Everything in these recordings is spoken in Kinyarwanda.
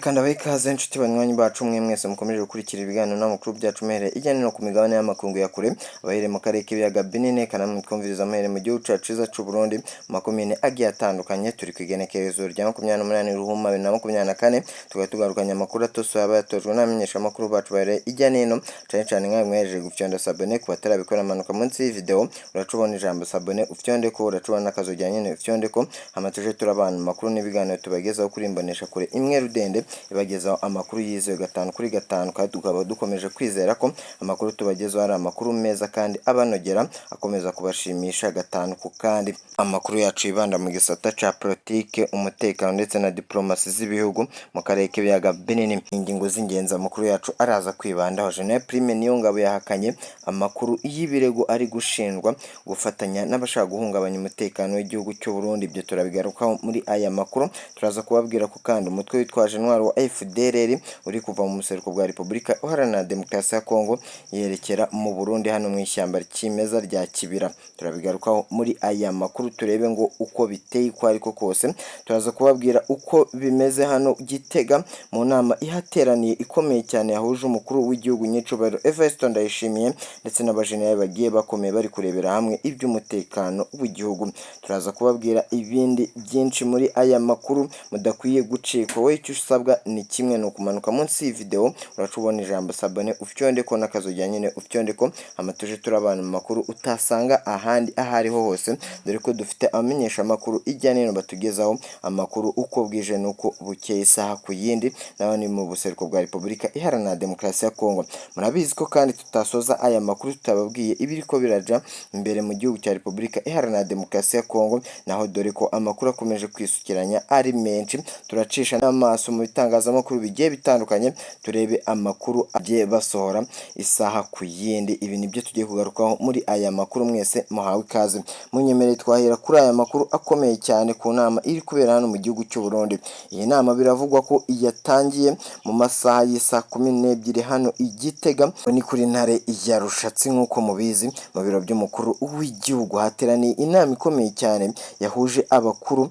Reka ndabahe ikaze inshuti banywanyi bacu mwe mwese mukomeje gukurikira ibiganiro n'amakuru byacu muhereye hirya no hino ku migabane y'amakungu ya kure, abahereye mu karere k'ibiyaga binini, kanamwe twumviriza muhereye mu gihugu cacu ciza c'u Burundi, mu makomine agiye atandukanye. Turi ku igenekerezo rya 28 Ruhuma 2024, tukaba tugarukanye amakuru atosoye aba yatojwe n'abamenyeshamakuru bacu bahereye hirya no hino, cane cane nkawe mwehejeje gufyonda s'abonner. Ku batarabikora, manuka munsi y'iyi video uraca ubona ijambo s'abonner ufyondeko, uraca ubona n'akazogera nyene ufyondeko, hama tuje turabana mu makuru n'ibiganiro tubagezaho kuri imbonesha kure imwe rudende ibagezaho amakuru yizewe gatanu kuri gatanu. Kandi tukaba dukomeje kwizera ko amakuru tubagezaho ari amakuru meza kandi abanogera, akomeza kubashimisha gatanu ku kandi. Amakuru yacu yibanda mu gisata ca politike, umutekano ndetse na diplomasi z'ibihugu mu karere k'ibiyaga binini. Ingingo z'ingenzi amakuru yacu araza kwibandaho: General Prime Niyongabo yahakanye amakuru y'ibirego ari gushinjwa gufatanya n'abashaka guhungabanya umutekano w'igihugu cy'u Burundi. Ibyo turabigarukaho muri aya makuru. Turaza kubabwira ko kandi umutwe witwaje intwaro wa FDLR uri kuva mu buseruko bwa Repubulika Iharanira Demokarasi ya Kongo yerekera mu Burundi hano mu ishyamba kimeza rya Kibira. Turabigarukaho muri aya makuru, turebe ngo uko biteye uko ariko kose. Turaza kubabwira uko bimeze hano Gitega mu nama ihateraniye ikomeye cyane yahuje umukuru w'igihugu nyicubahiro Evariste Ndayishimiye ndetse n'abajenerali bagiye bakomeye, bari kurebera hamwe iby'umutekano w'igihugu. Turaza kubabwira ibindi byinshi muri aya makuru mudakwiye gucikwa. Wowe icyo usabwa ni kimwe, ni ukumanuka munsi y'iyi video uraca ubona ijambo s'abonner ufyondeko, n'akazogera nyine ufyondeko, hama tuje turabana mu makuru utasanga ahandi aho ariho hose, dore ko dufite abamenyesha amakuru ijya n'ino batugezaho amakuru uko bwije n'uko bukeye, isaha ku yindi, n'abandi mu buseruko bwa Repubulika Iharanira Demokarasi ya Kongo. Murabizi ko kandi tutasoza aya makuru tutababwiye ibiriko biraja imbere mu gihugu cya Repubulika Iharanira Demokarasi ya Kongo naho, dore ko amakuru akomeje kwisukiranya ari menshi. Turacisha n'amaso mu bitangazamakuru bigiye bitandukanye, turebe amakuru agiye basohora isaha ku yindi. Ibi nibyo tugiye kugarukaho muri aya makuru, mwese muhawe ikaze. Munyemereye twahera kuri aya makuru akomeye cyane ku nama iri kubera hano mu gihugu cy'u Burundi. Iyi nama biravugwa ko yatangiye mu masaha y'isaa 12 hano i Gitega, ni kuri Ntare ya Rushatsi nk'uko mubizi, mu biro by'umukuru w'igihugu hateraniye inama ikomeye cyane yahuje abakuru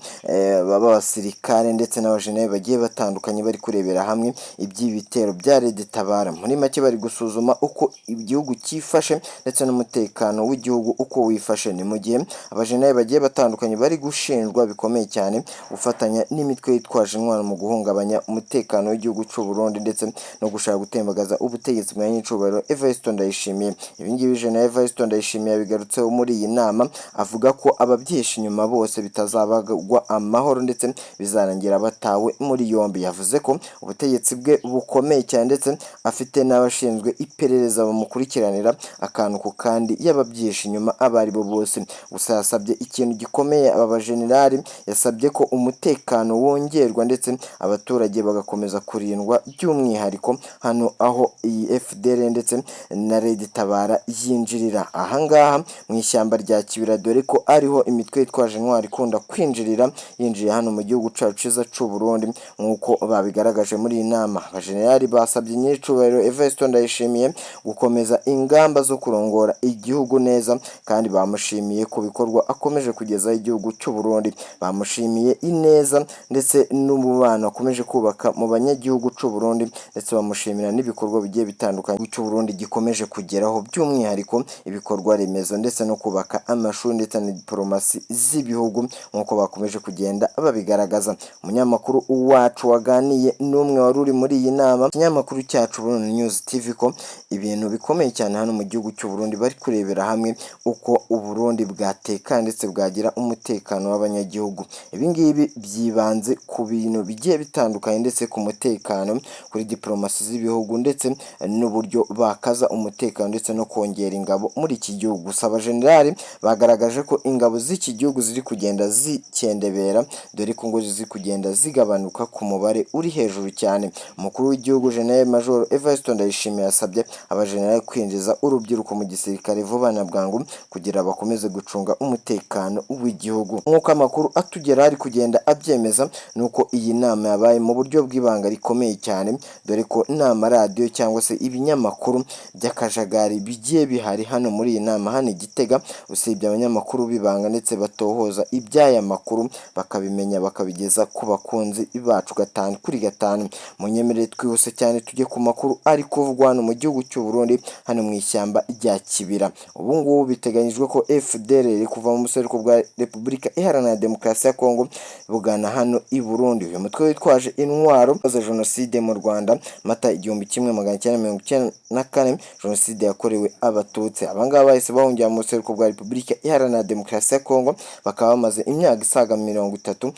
b'abasirikare ndetse n'abajenerali bagiye batandukanye, bari kurebera hamwe iby'ibitero bya Red Tabara. Muri make bari gusuzuma uko igihugu cyifashe ndetse n'umutekano w'igihugu uko wifashe. Ni mu gihe abajenerali bagiye batandukanye bari gushinjwa bikomeye cyane gufatanya n'imitwe yitwaje intwaro mu guhungabanya umutekano w'igihugu cy'u Burundi ndetse no gushaka gutembagaza ubutegetsi bwa nyicubahiro Evariste Ndayishimiye. Ibi ngibi General Evariste Ndayishimiye yabigarutseho muri iyi nama, avuga ko ababyihishe inyuma bose bitazabagwa amahoro ndetse bizarangira batawe muri yombi. Yavuze ko ubutegetsi bwe bukomeye cyane ndetse afite n'abashinzwe iperereza bamukurikiranira akantu ku kandi y'ababyihishe inyuma abo ari bo bose. Gusa yasabye ikintu gikomeye aba bajenerali, yasabye ko umutekano wongerwa ndetse abaturage bagakomeza kurindwa, by'umwihariko hano aho iyi FDL ndetse na Red Tabara yinjirira ahangaha mu ishyamba rya Kibira, dore ko ariho imitwe yitwaje intwaro ikunda kwinjirira yinjiye hano mu gihugu cyacu cyiza cy'u Burundi. Nk'uko babigaragaje muri iyi nama, abajenerali basabye nyiricubahiro Evariste Ndayishimiye gukomeza ingamba zo kurongora igihugu neza, kandi bamushimiye ku bikorwa akomeje kugezaho igihugu cy'u Burundi. Bamushimiye ineza ndetse n'umubano akomeje kubaka mu banyagihugu cy'u Burundi, ndetse bamushimira n'ibikorwa bigiye bitandukanye cy'u Burundi gikomeje kugeraho, by'umwihariko ibikorwa remezo ndetse no kubaka amashuri ndetse na diporomasi z'ibihugu, nk'uko bakomeje kugenda babigaragaza. Umunyamakuru wacu waganiye n'umwe wari uri muri iyi nama, ikinyamakuru cyacu Burundi News TV, ko ibintu bikomeye cyane hano mu gihugu cy'u Burundi, bari kurebera hamwe uko u Burundi bwatekana ndetse bwagira umutekano w'abanyagihugu. Ibi ngibi byibanze ku bintu bigiye bitandukanye ndetse ku mutekano, kuri diporomasi z'ibihugu ndetse n'uburyo bakaza umutekano ndetse no kongera ingabo muri iki gihugu. Gusa abajenerali bagaragaje ko ingabo z'iki gihugu ziri kugenda zikendebera, dore ko ngo ziri kugenda zigabanuka ku mubare uri hejuru cyane. Umukuru w'igihugu General Major Evariste Ndayishimiye yasabye abajenerali kwinjiza urubyiruko mu gisirikare vuba na bwangu kugira bakomeze gucunga umutekano w'igihugu. Nk'uko amakuru atugera ari kugenda abyemeza, ni uko iyi nama yabaye mu buryo bw'ibanga rikomeye cyane, dore ko nta maradiyo cyangwa se ibinyamakuru by'akajagari bigiye bihari hano muri iyi nama hano i Gitega, usibye abanyamakuru b'ibanga ndetse batohoza iby'aya makuru bakabimenya bakabigeza ku bakunzi bacu gatanu. kuri gatanu. Munyemerere twihuse cyane tujye ku makuru ari kuvugwa hano mu gihugu cy'u Burundi, hano mu ishyamba rya Kibira. Ubu ngubu biteganyijwe ko FDLR kuva mu buseruko bwa Repubulika Iharanira Demokarasi ya Kongo bugana hano i Burundi. Uyu mutwe witwaje intwaro za jenoside mu Rwanda Mata 1994, jenoside yakorewe Abatutsi. Abangaba bahise bahungira mu buseruko bwa Repubulika Iharanira Demokarasi ya Kongo, bakaba bamaze imyaka isaga 30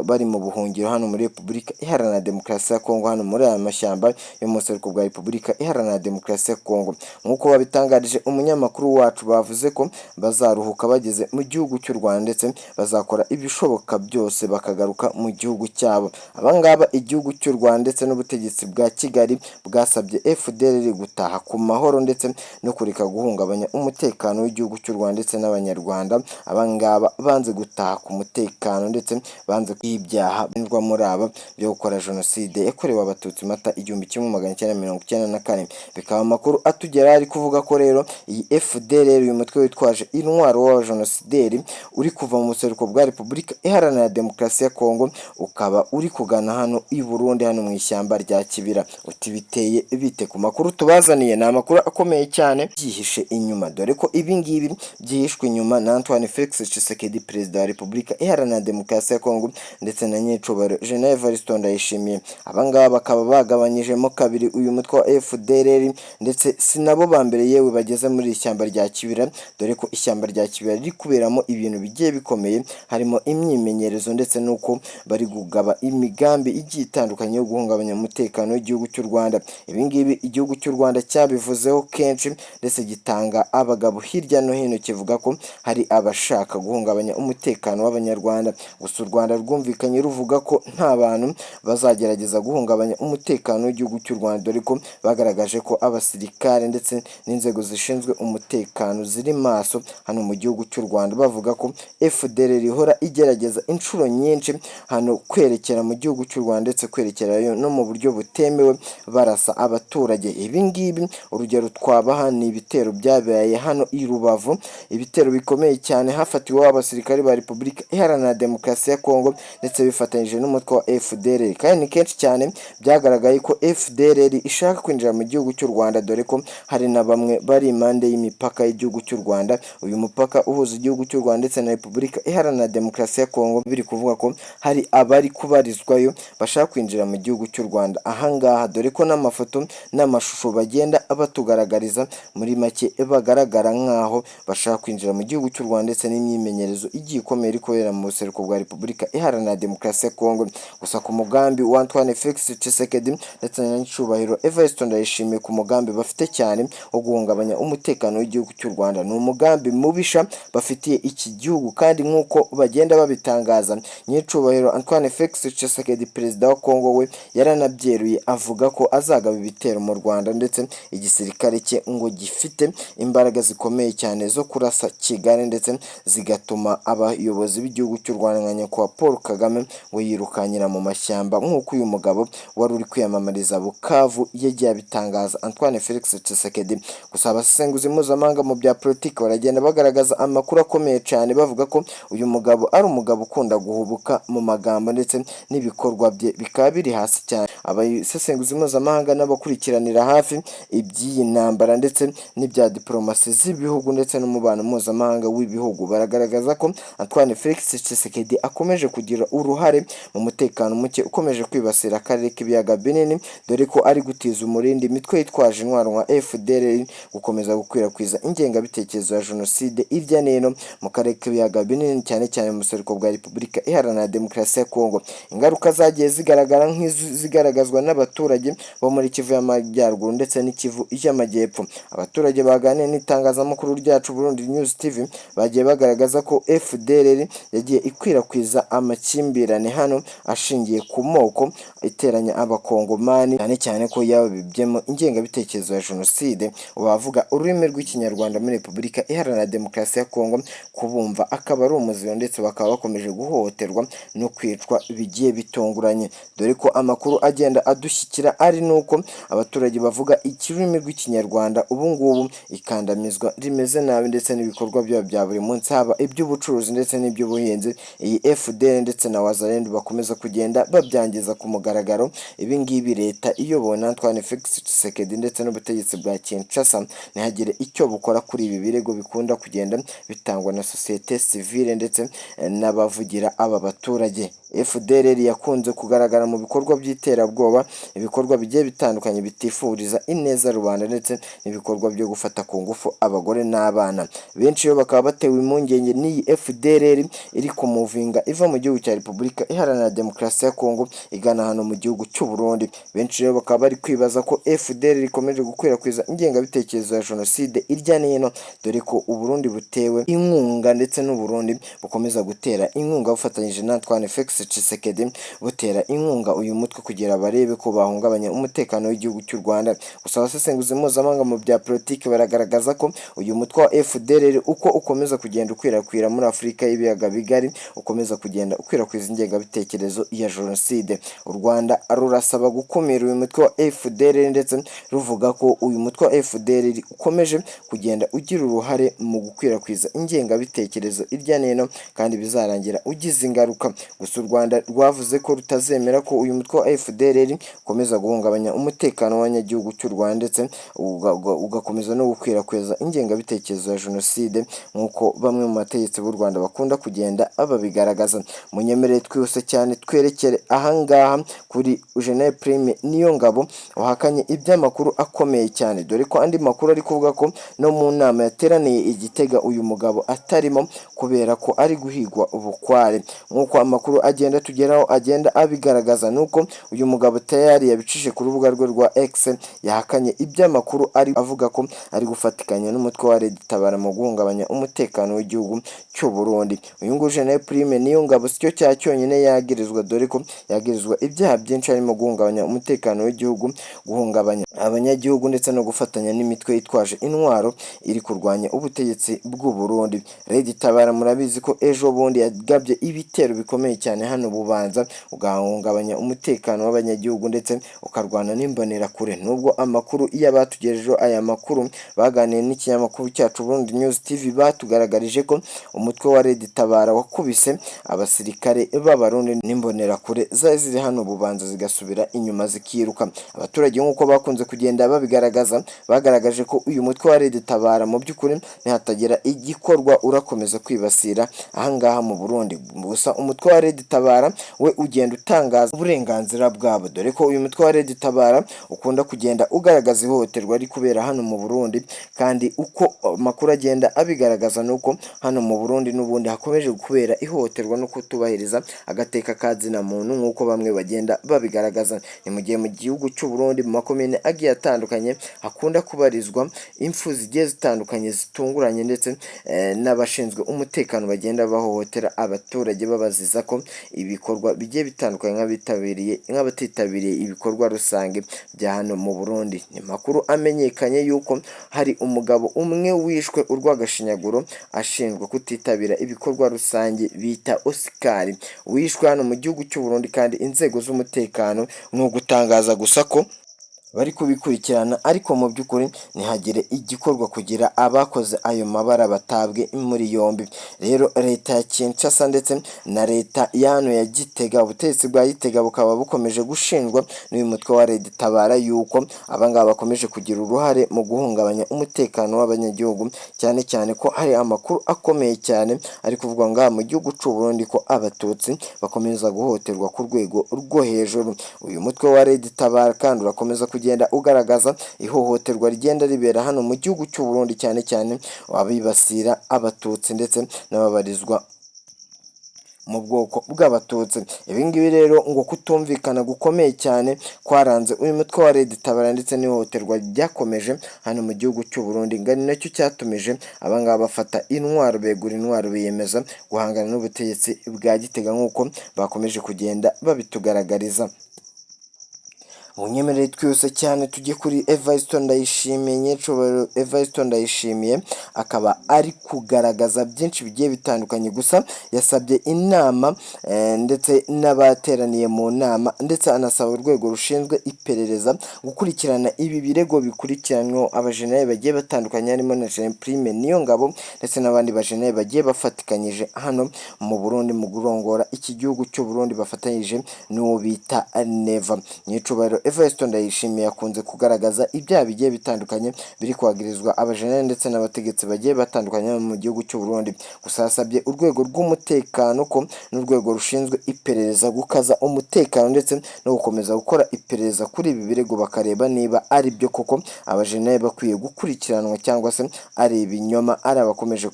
bari mu buhungiro hano muri Repubulika Iharanira Demokarasi ya Kongo, hano muri aya mashyamba yo mu buseruko bwa Repubulika Iharanira Demokarasi ya Kongo. Nk'uko babitangarije umunyamakuru wacu, bavuze ko bazaruhuka bageze mu gihugu cy'u Rwanda, ndetse bazakora ibishoboka byose bakagaruka mu gihugu cyabo. Abangaba igihugu cy'u Rwanda ndetse n'ubutegetsi bwa Kigali bwasabye FDLR gutaha ku mahoro ndetse no kureka guhungabanya umutekano w'igihugu cy'u Rwanda ndetse n'Abanyarwanda. Abangaba banze gutaha ku mutekano ndetse banze ibyaha bindwa muri aba byo gukora jenoside yakorewe Abatutsi Mata 1994. Bikaba amakuru atugera ari kuvuga ko rero iyi FDLR, uyu mutwe witwaje intwaro w'abajenosideri uri kuva mu buseruko bwa Repubulika Iharanira Demokarasi ya Kongo, ukaba uri kugana hano i Burundi, hano mu ishyamba rya Kibira. Uti biteye bite? Ku makuru tubazaniye, ni amakuru akomeye cyane byihishe inyuma, dore ko ibi ngibi byihishwe inyuma na Antoine Felix Tshisekedi, perezida wa Repubulika Iharanira Demokarasi ya Kongo, ndetse na nyiricubahiro General Evariste Ndayishimiye. Abangaba bakaba bagabanyijemo kabiri uyu mutwe wa FDLR, ndetse si nabo ba mbere yewe bageze muri iri shyamba rya Kibira, dore ko ishyamba rya Kibira riri kuberamo ibintu bigiye bikomeye, harimo imyimenyerezo ndetse n'uko bari kugaba imigambi igiye itandukanye yo guhungabanya umutekano w'igihugu cy'u Rwanda. Ibi ngibi igihugu cy'u Rwanda cyabivuzeho kenshi, ndetse gitanga abagabo hirya no hino, kivuga ko hari abashaka guhungabanya umutekano w'Abanyarwanda. Gusa u Rwanda rwumvikanye ruvuga ko nta bantu bazagerageza guhungabanya umutekano w'igihugu cy'u Rwanda, dore ko bagaragaje ko abasirikare ndetse n'inzego zishinzwe umutekano ziri maso hano mu gihugu cy'u Rwanda, bavuga ko FDLR ihora igerageza inshuro nyinshi hano kwerekera mu gihugu cy'u Rwanda, ndetse kwerekerayo no mu buryo butemewe barasa abaturage. Ibi ngibi urugero twabaha ni ibitero byabaye hano i Rubavu, ibitero bikomeye cyane hafatiweho abasirikare ba Repubulika Iharanira Demokarasi ya Kongo ndetse bifatanyije n'umutwe wa FDLR. Kandi ni kenshi cyane byagaragaye ko FDLR ishaka kwinjira mu gihugu cy'u Rwanda, dore ko hari na bamwe bari impande y'imipaka y'igihugu cy'u Rwanda, uyu mupaka uhuza igihugu cy'u Rwanda ndetse na Repubulika Iharanira Demokarasi ya Kongo. Biri kuvuga ko hari abari kubarizwayo bashaka kwinjira mu gihugu cy'u Rwanda ahangaha, dore ko n'amafoto n'amashusho bagenda batugaragariza muri make bagaragara nk'aho bashaka kwinjira mu gihugu cy'u Rwanda, ndetse n'imyimenyerezo igiye ikomeye iri kubera mu buseruko bwa Repubulika Iharanira Demokarasi ya Kongo. Gusa ku mugambi wa Antoine Felix Tshisekedi ndetse na Nyicubahiro Evariste Ndayishimiye, ku mugambi bafite cyane wo guhungabanya umutekano w'igihugu cy'u Rwanda, ni umugambi mubisha bafitiye iki gihugu. Kandi nk'uko bagenda babitangaza, Nyicubahiro Antoine Felix Tshisekedi, perezida wa Kongo, we yaranabyeruye avuga ko azagaba ibitero mu Rwanda, ndetse igisirikare cye ngo gifite imbaraga zikomeye cyane zo kurasa Kigali, ndetse zigatuma abayobozi b'igihugu cy'u Rwanda nka nyakubahwa Paul Kagame ngo yirukanyira mu mashyamba, nk'uko uyu mugabo wari uri kwiyamamariza Bukavu yagiye abitangaza, Antoine Felix Tshisekedi. Gusa abasesenguzi mpuzamahanga mu bya politiki baragenda bagaragaza amakuru akomeye cyane, bavuga ko uyu mugabo ari umugabo ukunda guhubuka mu magambo, ndetse n'ibikorwa bye bikaba biri hasi cyane. Abasesenguzi mpuzamahanga n'abakurikiranira hafi iby'iyi ntambara ndetse n'ibya diporomasi z'ibihugu ndetse n'umubano mpuzamahanga w'ibihugu baragaragaza ko Antoine Felix Tshisekedi akomeje kugira uruhare mu mutekano muke ukomeje kwibasira akarere k'Ibiyaga Binini, dore ko ari gutiza umurindi imitwe yitwaje intwaro nka FDLR gukomeza gukwirakwiza ingengabitekerezo ya jenoside hirya no hino mu karere k'Ibiyaga Binini, cyane cyane mu buseruko bwa Repubulika Iharanira Demokarasi ya Kongo. Ingaruka zagiye zigaragara nk'izigaragazwa n'abaturage bo muri Kivu y'Amajyaruguru ndetse n'ikivu y'Amajyepfo. Abaturage baganiriye n'itangazamakuru ryacu Burundi News TV bagiye bagaragaza ko FDLR yagiye ikwirakwiza amakimbirane hano ashingiye ku moko, iteranya Abakongomani, cyane cyane ko yabibyemo ingengabitekerezo ya jenoside. Bavuga ururimi rw'Ikinyarwanda muri Repubulika Iharanira Demokarasi ya Kongo kubumva akaba ari umuziro, ndetse bakaba bakomeje guhohoterwa no kwicwa bigiye bitunguranye, dore ko amakuru agenda adushyikira ari nuko abaturage bavuga ikirimi Ururimi rw'Ikinyarwanda ubu ngubu ikandamizwa rimeze nabi, ndetse n'ibikorwa byabo bya buri munsi, haba iby'ubucuruzi ndetse n'iby'ubuhinzi, iyi FDL ndetse na Wazalendo bakomeza kugenda babyangiza ku mugaragaro. Ibi ngibi leta iyobowe na Antoine Felix Tshisekedi ndetse n'ubutegetsi bwa Kinshasa ntihagire icyo bukora kuri ibi birego bikunda kugenda bitangwa na sosiyete sivile ndetse n'abavugira aba baturage. FDLR yakunze kugaragara mu bikorwa by'iterabwoba, ibikorwa bigiye bitandukanye bitifuriza ineza rubanda, ndetse n'ibikorwa byo gufata ku ngufu abagore n'abana. Benshi rero bakaba batewe impungenge n'iyi FDLR iri kumuvinga iva mu gihugu cya Repubulika Iharanira Demokarasi ya Kongo igana hano mu gihugu cy'u Burundi. Benshi rero bakaba bari kwibaza ko FDLR ikomeje gukwirakwiza ingengabitekerezo ya jenoside irya n'ino, dore ko u Burundi butewe inkunga, ndetse n'u Burundi bukomeza gutera inkunga bufatanyije na Antoine Felix Tshisekedi, butera inkunga uyu mutwe kugira barebe ko bahungabanya umutekano w'igihugu cy'u Rwanda. Gusa abasesenguzi mpuzamahanga mu bya politiki baragaragaza ko uyu mutwe wa FDLR, uko ukomeza kugenda ukwirakwira muri Afurika y'ibiyaga bigari, ukomeza kugenda ukwirakwiza ingengabitekerezo ya jenoside. U Rwanda rurasaba gukumira uyu mutwe wa FDLR, ndetse ruvuga ko uyu mutwe wa FDLR ukomeje kugenda ugira uruhare mu gukwirakwiza ingengabitekerezo irya n'ino, kandi bizarangira ugize ingaruka. Gusa u Rwanda rwavuze ko rutazemera ko uyu mutwe wa FDLR ukomeza guhungabanya umutekano w'abanyagihugu cy'u Rwanda, ndetse ugakomeza no gukwirakwiza ingengabitekerezo ya jenoside, nk'uko bamwe mu bategetsi b'u Rwanda bakunda kugenda babigaragaza. Munyemerere twihuse cyane twerekere ahangaha kuri General Prime Niyongabo, wahakanye iby'amakuru akomeye cyane, dore ko andi makuru ari kuvuga ko no mu nama yateraniye i Gitega uyu mugabo atarimo, kubera ko ari guhigwa ubukware. Nk'uko amakuru agenda tugeraho agenda abigaragaza, nuko uyu mugabo tayari yabicishije ku rubuga rwe rwa X, yahakanye iby'amakuru ari avuga ko ari gufatikanya n'umutwe wa Red Tabara mu guhungabanya umutekano w'igihugu cy'u Burundi. Uyu nguyu General Prime Niyongabo sicyo cyaha cyonyine yagirizwa, dore ko yagirizwa ibyaha byinshi harimo guhungabanya umutekano w'igihugu, guhungabanya abanyagihugu, ndetse no gufatanya n'imitwe yitwaje intwaro iri kurwanya ubutegetsi bw'u Burundi. Red Tabara murabizi ko ejo bundi yagabye ibitero bikomeye cyane hano Bubanza, ugahungabanya umutekano w'abanyagihugu ndetse ukarwana n'imbonerakure. Nubwo amakuru y'abatugejejeho aya makuru baganiriye n'ikinyamakuru cyacu Burundi News TV, batugaragarije ko umutwe wa Red Tabara wakubise abasirikare b'Abarundi n'imbonerakure zari ziri hano Bubanza, zigasubira inyuma zikiruka. Abaturage, nk'uko bakunze kugenda babigaragaza, bagaragaje ko uyu mutwe wa Red Tabara mu by'ukuri nihatagira igikorwa urakomeza kwibasira ahangaha mu Burundi. Gusa umutwe wa Red Tabara we ugenda utangaza uburenganzira bwabo, dore ko uyu mutwe wa Red Tabara ukunda kugenda ugaragaza ihohoterwa riri kubera hano mu Burundi. Kandi uko amakuru agenda abigaragaza, nuko hano mu Burundi n'ubundi hakomeje kubera ihohoterwa no kutubahiriza agateka ka zina muntu, nk'uko bamwe bagenda babigaragaza. Ni mu gihe mu gihugu cy'u Burundi, mu makomine agiye atandukanye, hakunda kubarizwa impfu zigiye zitandukanye zitunguranye, ndetse n'abashinzwe umutekano bagenda bahohotera abaturage babaziza ko ibikorwa bigiye bitandukanye, nk'abitabiriye, nk'abatitabiriye ibikorwa rusange bya hano mu Burundi. Ni makuru amenyekanye yuko hari umugabo umwe wishwe urw'agashinyaguro ashinjwa kutitabira ibikorwa rusange, bita Oscar, wishwe hano mu gihugu cy'u Burundi, kandi inzego z'umutekano ni ugutangaza gusa ko bari kubikurikirana, ariko mu by'ukuri ntihagire igikorwa kugira abakoze ayo mabara batabwe muri yombi. Rero leta ya Kinshasa ndetse na leta ya hano ya Gitega, ubutegetsi bwa Gitega, bukaba bukomeje gushinjwa n'uyu mutwe wa Red Tabara yuko abangaba bakomeje kugira uruhare mu guhungabanya umutekano w'abanyagihugu, cyane cyane ko hari amakuru akomeye cyane ari kuvugwa ngaha mu gihugu cy'u Burundi ko Abatutsi bakomeza guhohoterwa ku rwego rwo hejuru. Uyu mutwe wa Red Tabara kandi urakomeza kugenda ugaragaza ihohoterwa rigenda ribera hano mu gihugu cy'u Burundi, cyane cyane abibasira Abatutsi ndetse n'ababarizwa mu bwoko bw'Abatutsi. Ibi ngibi rero ngo kutumvikana gukomeye cyane kwaranze uyu mutwe wa Red Tabara ndetse n'ihohoterwa ryakomeje hano mu gihugu cy'u Burundi, ngo ari nacyo cyatumije abangaba bafata intwaro, begura intwaro, biyemeza guhangana n'ubutegetsi bwa Gitega, nk'uko bakomeje kugenda babitugaragariza. Munyemerere twihuse cyane tujye kuri Evariste Ndayishimiye. Nyecubahiro Evariste Ndayishimiye akaba ari kugaragaza byinshi bigiye bitandukanye, gusa yasabye inama ndetse n'abateraniye mu nama, ndetse anasaba urwego rushinzwe iperereza gukurikirana ibi birego bikurikiranyweho abajenerali bagiye batandukanye, harimo na Jean Prime Niyongabo ndetse n'abandi bajenerali bagiye bafatikanyije hano mu Burundi mu kurongora iki gihugu cy'u Burundi, bafatanyije n'uwo bita Neva. Nyecubahiro Evariste Ndayishimiye akunze kugaragaza ibyaha bigiye bitandukanye biri kwagirizwa abajenerali ndetse n'abategetsi bagiye batandukanye mu gihugu cy'u Burundi. Gusa yasabye urwego rw'umutekano ko n'urwego rushinzwe iperereza gukaza umutekano ndetse no gukomeza gukora iperereza kuri ibi birego, bakareba niba ari byo koko abajenerali bakwiye gukurikiranwa cyangwa se ari ibinyoma, ari abakomeje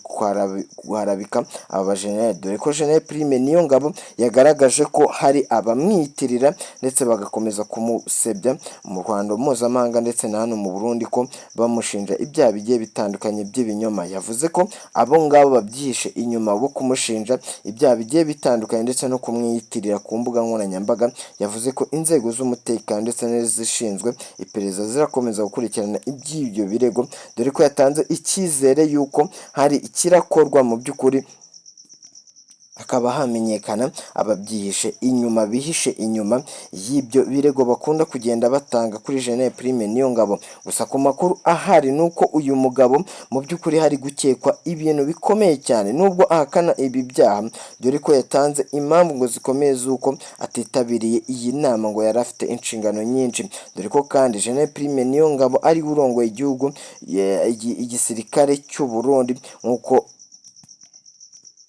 guharabika aba bajenerali, dore ko General Prime Niyongabo yagaragaje ko hari abamwiyitirira ndetse bagakomeza kumusebya mu ruhando mpuzamahanga ndetse na hano mu Burundi, ko bamushinja ibyaha bigiye bitandukanye by'ibinyoma. Yavuze ko abo ngabo babyihishe inyuma bo kumushinja ibyaha bigiye bitandukanye ndetse no kumwiyitirira ku mbuga nkoranyambaga. Yavuze ko inzego z'umutekano ndetse n'izishinzwe iperereza zirakomeza gukurikirana iby'ibyo birego, dore ko yatanze icyizere y'uko hari ikirakorwa mu by'ukuri, hakaba hamenyekana ababyihishe inyuma, bihishe inyuma y'ibyo birego bakunda kugenda batanga kuri General Prime Niyongabo. Gusa ku makuru ahari ni uko uyu mugabo mu by'ukuri hari gukekwa ibintu bikomeye cyane, nubwo ahakana ibi byaha, dore ko yatanze impamvu ngo zikomeye z'uko atitabiriye iyi nama, ngo yari afite inshingano nyinshi, dore ko kandi General Prime Niyongabo ari we urongoye igihugu, igisirikare cy'u Burundi, nk'uko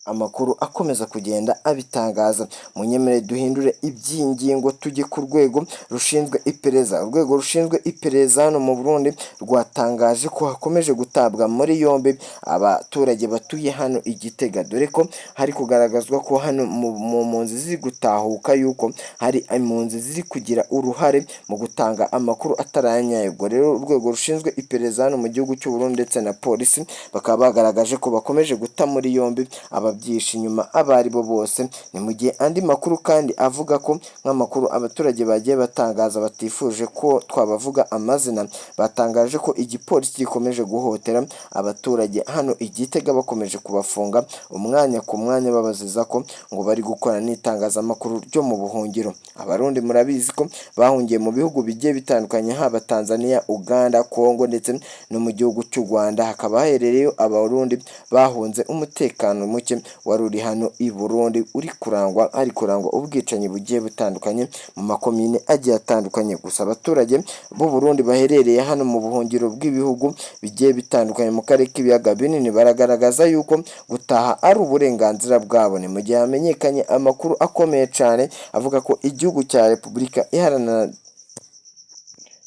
amakuru akomeza kugenda abitangaza. Munyemerere duhindure iby'ingingo tujye ku rwego rushinzwe iperereza. Urwego rushinzwe iperereza hano mu Burundi rwatangaje ko hakomeje gutabwa muri yombi abaturage batuye hano i Gitega, dore ko hari kugaragazwa ko hano mu mpunzi ziri gutahuka, yuko hari impunzi ziri kugira uruhare mu gutanga amakuru atari ayanyayo. Ubwo rero urwego rushinzwe iperereza hano mu gihugu cy'u Burundi ndetse na polisi bakaba bagaragaje ko bakomeje guta muri yombi ababyihishe inyuma abo ari bo bose. Ni mu gihe andi makuru kandi avuga ko nk'amakuru abaturage bagiye batangaza batifuje ko twabavuga amazina, batangaje ko igipolisi gikomeje guhohotera abaturage hano i Gitega, bakomeje kubafunga umwanya ku mwanya, babaziza ko ngo bari gukora n'itangazamakuru ryo mu buhungiro. Abarundi murabizi ko bahungiye mu bihugu bigiye bitandukanye, haba Tanzania, Uganda, Congo ndetse no mu gihugu cy'u Rwanda, hakaba haherereyeyo Abarundi bahunze umutekano muke wari uri hano i Burundi, uri kurangwa, hari kurangwa ubwicanyi bugiye butandukanye mu makomine agiye atandukanye. Gusa abaturage b'u Burundi baherereye hano mu buhungiro bw'ibihugu bigiye bitandukanye mu karere k'ibiyaga binini baragaragaza yuko gutaha ari uburenganzira bwabo. Ni mu gihe hamenyekanye amakuru akomeye cyane avuga ko igihugu cya Repubulika Iharanira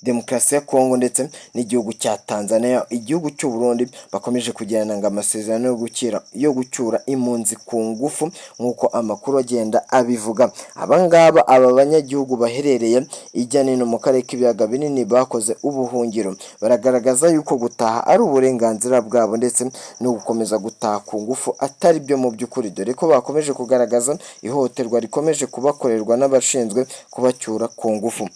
Demokarasi ya Kongo ndetse n'igihugu cya Tanzania, igihugu cy'u Burundi bakomeje kugirana ngo amasezerano yo gucyura impunzi ku ngufu, nk'uko amakuru agenda abivuga. Aba ngaba, aba banyagihugu baherereye ijya n'ino mu karere k'ibiyaga binini bakoze ubuhungiro, baragaragaza yuko gutaha ari uburenganzira bwabo ndetse no gukomeza gutaha ku ngufu atari byo mu by'ukuri, dore ko bakomeje kugaragaza ihohoterwa rikomeje kubakorerwa n'abashinzwe kubacyura ku ngufu.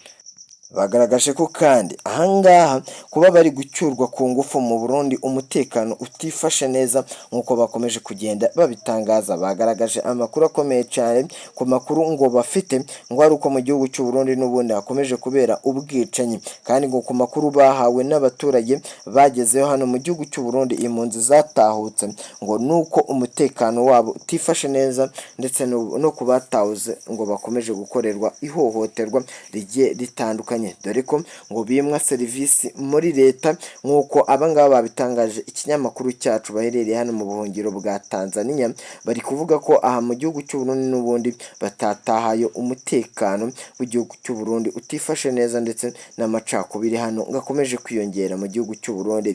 Bagaragaje ko kandi ahangaha kuba bari gucyurwa ku ngufu mu Burundi umutekano utifashe neza, nk'uko bakomeje kugenda babitangaza. Bagaragaje amakuru akomeye cyane, ku makuru ngo bafite ngo ari uko mu gihugu cy'u Burundi n'ubundi hakomeje kubera ubwicanyi, kandi ngo ku makuru bahawe n'abaturage bagezeho hano mu gihugu cy'u Burundi, impunzi zatahutse, ngo nuko umutekano wabo utifashe neza, ndetse no ku batawuze ngo bakomeje gukorerwa ihohoterwa rigiye ritandukanye, dore ko ngo bimwa serivisi muri leta, nk'uko abangaba babitangaje ikinyamakuru cyacu baherereye hano mu buhungiro bwa Tanzania. Bari kuvuga ko aha mu gihugu cy'u Burundi n'ubundi batatahayo umutekano w'igihugu cy'u Burundi utifashe neza, ndetse n'amacakubiri hano ngo akomeje kwiyongera mu gihugu cy'u Burundi.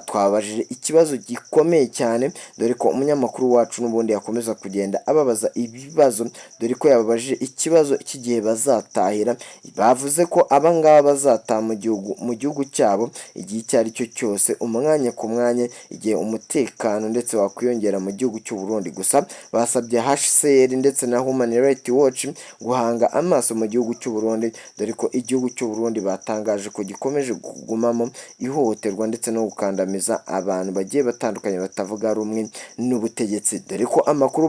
Twabajije ikibazo gikomeye cyane, dore ko umunyamakuru wacu n'ubundi yakomeza kugenda ababaza ibibazo, dore ko yababajije ikibazo cy'igihe bazatahira. Bavuze ko abangaba bazataha mu gihugu cyabo igihe icyo ari cyo cyose, umwanya ku mwanya, igihe umutekano ndetse wakwiyongera mu gihugu cy'u Burundi. Gusa basabye HCR ndetse na Human Rights Watch guhanga amaso mu gihugu cy'u Burundi, dore ko igihugu cy'u Burundi batangaje ko gikomeje kugumamo ihohoterwa ndetse no gukandamiza abantu bagiye batandukanye batavuga rumwe n'ubutegetsi, dore ko amakuru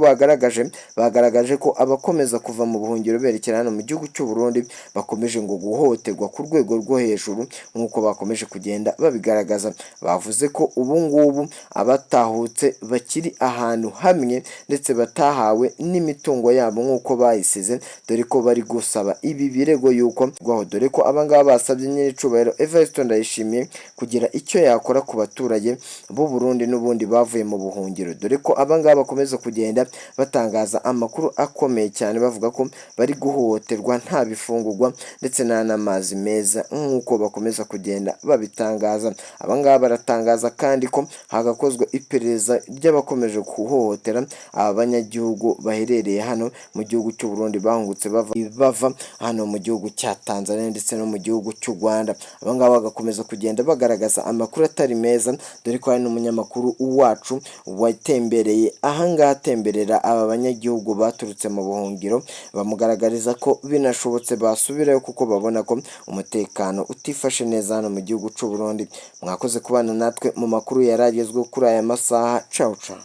bagaragaje ko abakomeza kuva mu buhungiro berekera hano mu gihugu cy'u Burundi bakomeje ngo guhohoterwa ku rwego rwo hejuru, nk'uko bakomeje kugenda babigaragaza. Bavuze ko ubu ngubu abatahutse bakiri ahantu hamwe ndetse batahawe n'imitungo yabo nk'uko bayisize, dore ko bari gusaba ibi birego yuko dore ko abangaba basabye nyiricubahiro Evariste Ndayishimiye kugira icyo yakora ku baturage b'u Burundi n'ubundi bavuye mu buhungiro, dore ko abangaba bakomeza kugenda batangaza amakuru akomeye cyane, bavuga ko bari guhohoterwa, nta bifungurwa ndetse nta n'amazi meza, nk'uko bakomeza kugenda babitangaza. Abangaba baratangaza kandi ko hagakozwe iperereza ry'abakomeje guhohotera aba banyagihugu baherereye hano mu gihugu cy'u Burundi bahungutse bava hano mu gihugu cya Tanzania ndetse no mu gihugu cy'u Rwanda. Abangaba bagakomeza kugenda bagaragaza amakuru atari meza, dore ko hari n'umunyamakuru wacu watembereye ahangaha, atemberera aba banyagihugu baturutse mu buhungiro, bamugaragariza ko binashobotse basubirayo kuko babona ko umutekano utifashe neza hano mu gihugu cy'u Burundi. Mwakoze kubana natwe mu makuru yari agezweho kuri aya masaha. Cawu cawu.